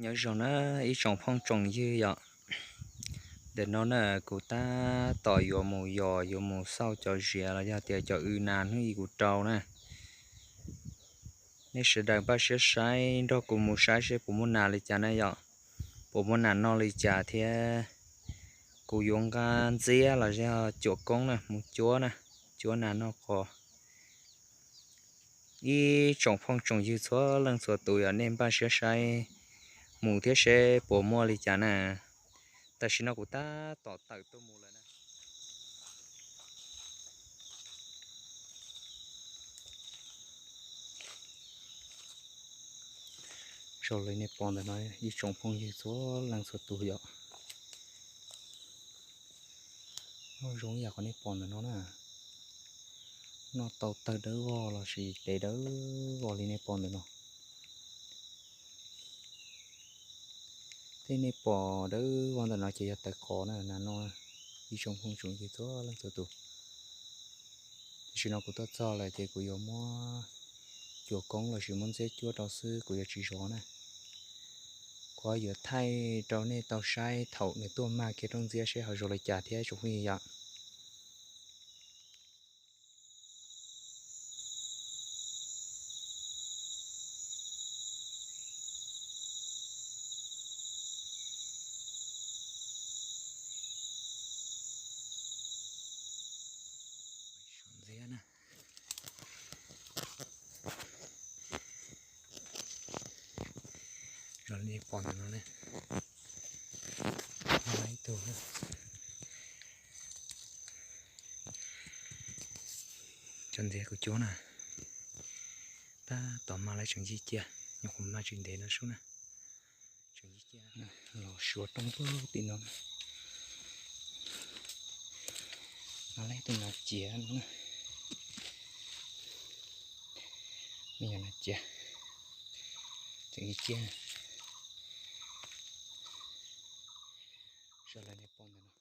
Nyob zoo na ib tsoom phooj tsoom ywg yom, ntawm no na kuv tab tom yuav mus yos yuav mus xauj cov ziav los yog tias cov w nas hnub ib kuv rau na. Nej sawv daws npaj siab saib nrog kuv mus saib seb puas muaj nas li cas na yom, puas muaj nas noj li cas thiab. Kuv yuav nqa ntxiab los yog cuam koob na mus cuab na, cuab nas noj qos. Ib tsoom phooj tsoom ywg txhua leej txhua tus yog nej npaj siab saib mus thiab seb puas muaj li cas na. Tam sim no kuv tab tom tawm tuaj mus lawm na. Zoo li nej pom ntawm no ib tsoom phooj ywg txhua leej txhua tus yom, noj zoo yam qhov nej pom ntawm no na. Noj tau tawg dawb vog los sis dev dawb vog li nej pom ntawm no. Tej nej pom dawb vog ntawm no ces yog tawg qos na, nas noj. Ib tsoom phooj tsoom ywg txhua leej txhua tus, tam sim no kuv tuaj txog lawm ces kuv yuav muab cuam koob los sis muab ntxiab cuab rau xwb, kuv yuav tsis zov na. Kuv yuav thaij rau nej tau saib thaum nws tuaj mag kiag rooj ntxiab seb ho zoo li cas thiab tsoom phooj ywg yom. Ntxiab na. Zoo li nej pom ntawm no ne, ib tug cov ntxiab kuv cuab na, tab tom mag lawv tseem yig cia, nyuam qhuav mag tsis ntev no sub na, tseem yig cia. Los suav rooj puag tim no, mag lawv tus nas ciav no na, me nyuam nas ciav tseem yig cia. Sawv daws nej pom ntawm no.